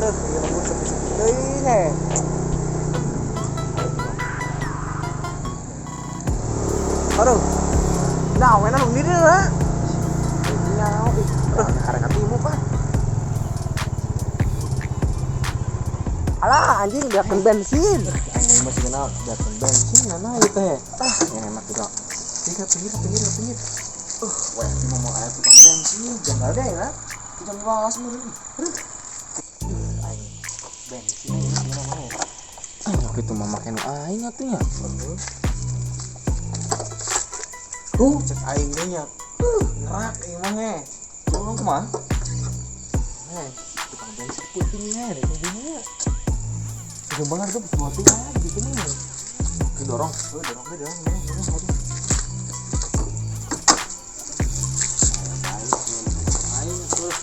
Aduh, ieu lembur sepi-sepi teuing he. Aduh. Nah, wena nu di dieu lah. Nyaho ih, karek katimu pan. Alah anjing biarkan bensin. Anjing masih kenal biarkan bensin mana ieu teh. Ah, yang enak juga. Pinggir pinggir pinggir pinggir. Wah, ini mau aya tukang bensin, janggal deh ya. Jam 12 meureun. Aing bensin ini gimana ya? Ah, kitu mah make nu aing atuh nya. Tuh, cek aing ge nya. Ngerak ieu mah he. Tolong kumaha? Heh, tukang bensin putingnya deh putingnya. Susah banget tuh buatin aja gitu nih. Didorong. Oh, dorong deh, dorong, dorong, dorong, dorong. Aing terus.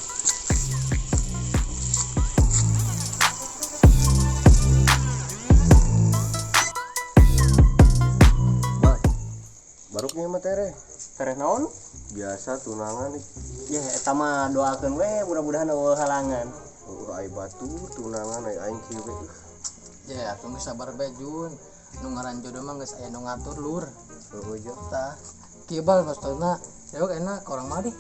Bang, baru punya mah tereh. Tereh naon? Biasa tunangan nih. Ya eta mah doakeun we mudah-mudahan eueuh halangan. Oh, ai batu tunangan ai aing kieu we. Ya, atuh geus sabar bae Jun. Nu ngaran jodoh mah geus aya nu ngatur lur. Heueuh ja. Tah. Kieu bal pastona. Dewek enak ka urang mah deh.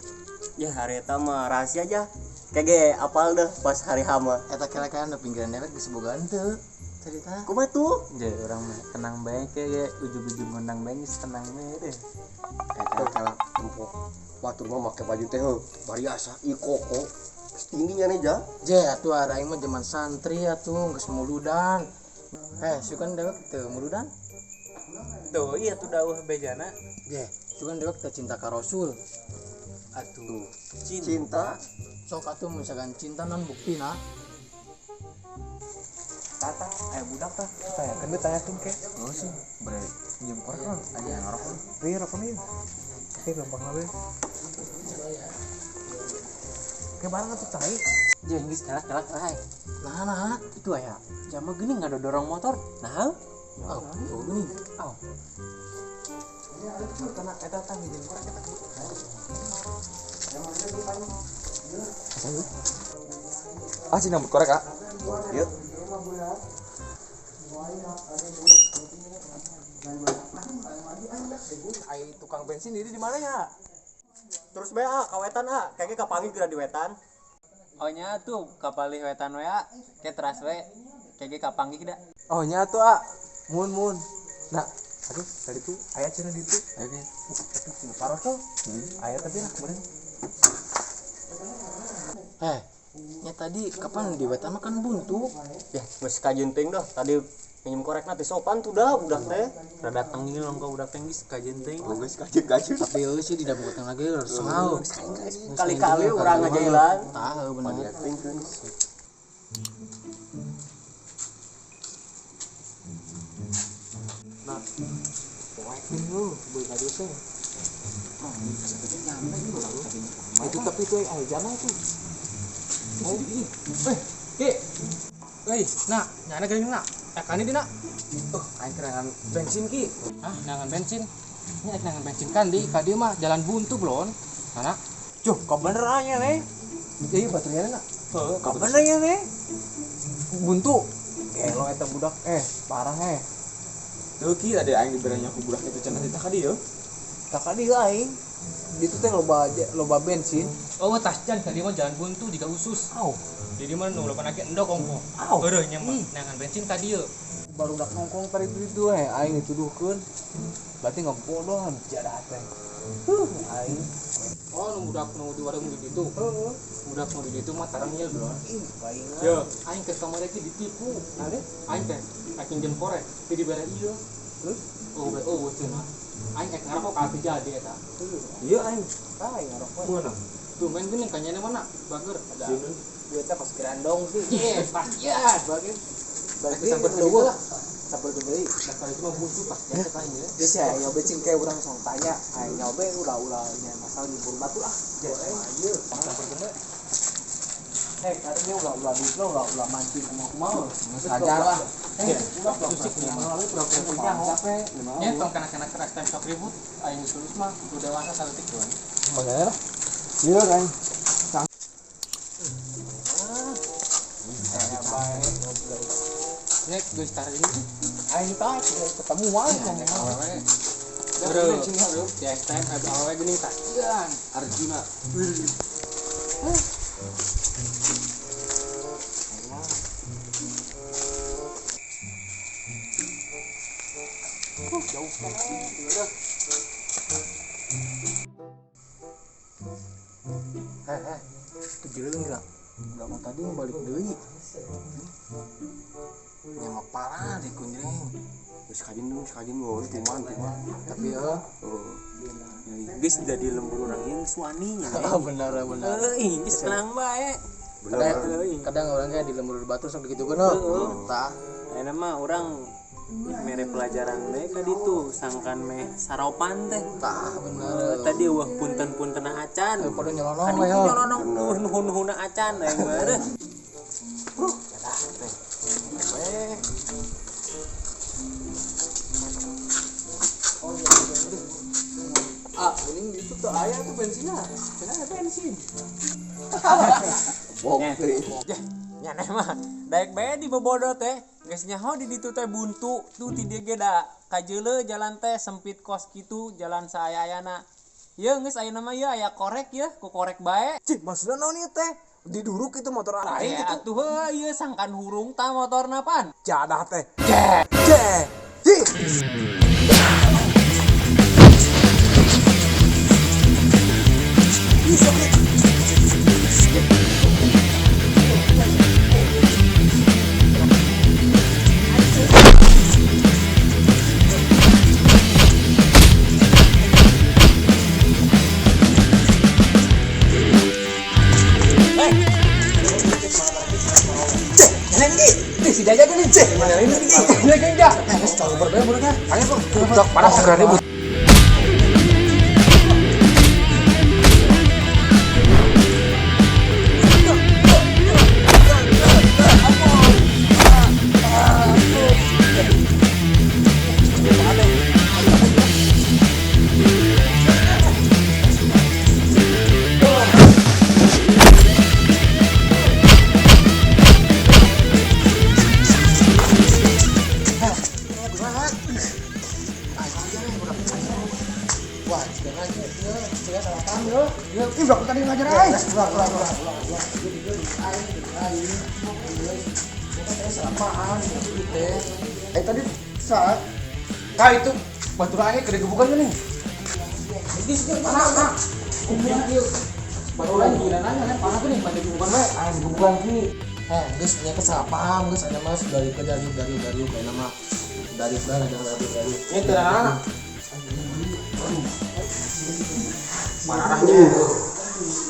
Ya hari eta mah rahasia aja. Kege apal deh pas hari hama. Eta kira-kira nu pinggiran dewek geus bogaan teu. Cerita. Kumaha tuh? Jadi orang mah tenang bae ke ujug-ujug ngundang bae geus tenang bae deh. Eta kalah empok. Batur mah make baju teh heuh, bariasa ieu koko. Geus tinggi nya nih ja. Je, atuh ada aing mah zaman santri atuh geus muludan. Eh, sugan dewek teu muludan? Tuh, iya tuh dawuh bejana. Je, sugan dewek teu cinta ka Rasul. Atuh, Cinta. sok atuh misalkan cinta non buktina. Tata, aya budak tah. Tanyakeun we, tanyakeun ke. Oh sih, bre minjem korek kan, aja yang ngerokok. Iya, rokok nih. Oke, gampang lah we. Ke barang atuh cai. Je, geus kelak kelak kelak. Nah, nah, Itu aya. Jama geuning ngadodorong motor. Nah, oh, tuh gini. oh. Tanah eta tah minjem korek eta. Ah, sih nambut korek, ah. Yuk. Ai tukang bensin ini di mana ya? Terus bae ah ka wetan ah, kege kapanggih geura di wetan. Oh nya tuh kapalih wetan we ah. Ke teras we. Kege kapanggih da. Oh nya tuh ah. Mun mun. Nah, aduh tadi tuh aya cenah di ditu. Ayo, Ki. Cenah parah tuh. Aya tapi lah kemarin. Eh, nya tadi kapan di wetan mah kan buntu. Ya geus kajeun teuing dah tadi minjem korekna teh sopan tuh dah budak teh. Rada tengil ongko budak teh geus kajeun teuing. Oh, geus kajeun-kajeun. Tapi euy sih tidak bukan lagi harus mau. Kali-kali urang ngajailan. Tah, bener. Diaktingkeun. Nah, poekin lu, boy kado teh. Itu tapi itu aya jama itu. Eh, Ki. Euy, nak, nyana geuning nak. Eh, kani di nak. Aing kerangan bensin ki. Ah, nangan bensin. Nya ek nangan bensin kan di ka dieu mah jalan buntu blon. Mana? Cuh, kok bener aja nih. Iya, baterainya nak. Heuh, Kok bener ya nih? Buntu. Gelo eta budak parah eh. Tuh ki tadi aing diberanya ku budak itu cenah teh ka dieu. Tak kali aing. Di itu teh loba loba bensin. Oh, tas jan ka dieu mah jalan buntu jiga usus. Au, Jadi mah nu loba nage endok ongko. au. Heureun nya mah nangan bensin ka dieu. Baru dak nongkrong tadi itu itu aing dituduhkeun. Berarti ngebodohan jadah teh. Huh, aing. Oh, nu budak nu di warung di ditu. Heeh. Budak nu di ditu mah tarangil blon. Ih, baingan. Yo, aing ke kamar lagi ditipu. Ade? Aing teh aing pinjem korek, ti dibere ieu. Terus? Oh, be oh cenah. Aing ek ngarokok ka jadi eta. Iya aing. Tah aing ngarokok. Mana? Tumben geuning kanyana mana? Bager. Ada. Duitnya pas gerandong sih. Yes, pas ya. Bagian berarti Sampai eueuh lah. Sampai gede. Nah, kalau itu mah buntu pas jatuh kan ya. Jadi sih aing nyobe cing kayak urang song tanya, aing nyobe ulah-ulah nya masalah nyebur batu ah. Ayo, sampai gede. Eh, katanya ulah-ulah duit lo, ulah-ulah mancing kumaha-kumaha. Saja lah. Eh, ulah ulah ulah ulah capek. Ya, tong kana-kana keras time sok ribut, aing geus lulus mah udah dewasa saeutik doang. Mana lah? Iya aing. bae. Nek geus tadi aing tah ketemu wae ngomong awewe. Bro, di STM ada awewe geuning tah. Arjuna. Jauh banget. Kejeuleuh enggak? Enggak mau tadi balik deui. Nya mah parah deh kunjreng. Geus kajin dong, kuman. Tapi ya geus jadi lembur urang ieu geus wani nya. Oh, benar. Heuh, geus tenang bae. Bener. Kadang orang kayak di lembur batu sok gitu kan. Tah. Ayeuna mah urang mere pelajaran bae ka ditu sangkan meh saropan teh. Tah bener. Tadi eueuh punten-puntena acan. Pada nyelonong Kan we itu heuh. nyelonong nuhun-nuhunna acan aing mah eueuh. Ah, ini itu tuh aya tuh bensinnya. Cenah bensin. Bok teh. Nyaneh mah daek bae di bobodo teh. Geus nyaho di ditu teh buntu tuh ti dieu ge da kajeuleuh jalan teh sempit kos kitu jalan saaya-ayana. Yeuh geus ayeuna mah yeuh aya korek yeuh ku korek bae. Cih, maksudna naon ieu teh? Diduruk itu motor aing Aya gitu. atuh heuh ieu sangkan hurung tah motorna pan. Jadah teh. Jeh. Jeh. Hi. Ih, sakit. Cek, ini ki. Si Jaja gini, cek. Mana ini ki? Ini ki enggak. Geus terlalu berbeda mulutnya. Ayo, Bang. Udah parah segera ribut. Wah, jangan ieu cenah salah paham yo. Ih, udah tadi ngajar aing. Ulah. Salah paham gitu teh. Tadi saat kah itu batur aing gede gebukan gini. Ini sih mana? Baru lagi gimana nanya parah tuh nih pada gebukan we. Ah, gebukan ki. Geus nya salah paham geus aya mah dari ke dari kayak nama dari dari. Ini tenang. Parahnya.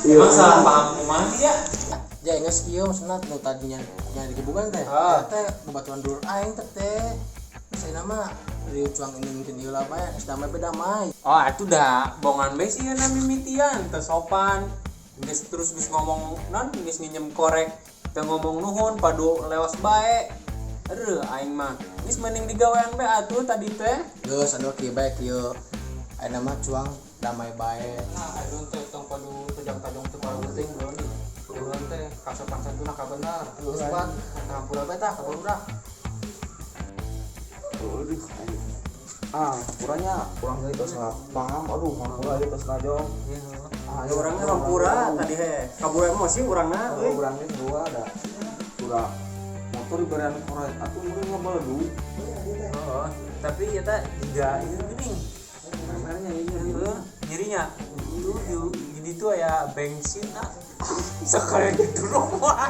Emang salah paham kumaha sih ya? Ya geus kieu maksudna nu tadinya nya digebukan teh. Teh bebatuan dulur aing teh teh. Geus ayeuna mah di cuang ini mungkin ieu lah bae, geus damai be damai. Oh, atuh dah bongan bae sih na mimitian teu sopan. Geus terus geus ngomong non geus nginjem korek teu ngomong nuhun padu lewas bae. Aduh aing mah geus mending digawean bae atuh tadi teh. Geus anu kieu bae kieu. Ayeuna mah cuang damai bae. Nah, ayeuna teh tong padu tajang-tajang teu pareuting bro nih. Urang teh kasopan santuna ka bener. Geus pan hampura bae tah ka barudak. Ah, kurangnya kurang dari tos salah paham. Aduh, hampura ieu tos najong. Ah, Ya orangnya hampura tadi he. Kabur emosi orangna euy. Orangnya dua ada. Pura motor diberian korek atuh meureun ngabeledug. Oh, tapi eta juga ieu geuning. Heeh, nyerinya. Tuh di ditu aya bensin ah. Sekali gitu rumah.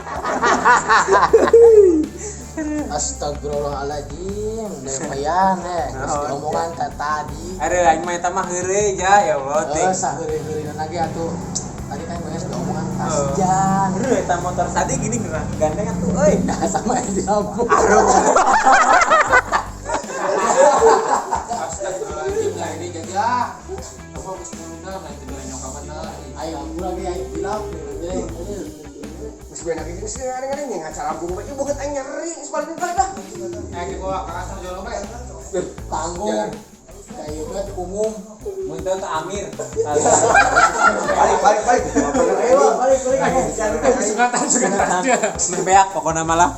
Astagfirullahaladzim, depayan geus diomongan ka tadi. Aduh aing mah eta mah heureuy ja ya Allah teh. Saheureuy-heureuy lagi atuh. Tadi kan geus diomongan tasjan. Aduh eta motor tadi gini geura gandeng atuh euy. Nah, sama yang di lampu. Astagfirullahaladzim, lah ini jaga. Apa geus mudah lah itu dari nyokap bener. Ayo hampura ge ayo bilang. Geus benak ieu geus ngadeng-ngadeng nya ngaca lambung bae ieu beungeut aing nyeri geus balik balik dah. Di bawah kakak sama jono bae. Tanggung. Kayak bet umum. Mun teu teh Amir. Balik balik balik. Ayo, balik balik. Sunatan. Meh beak pokona malah.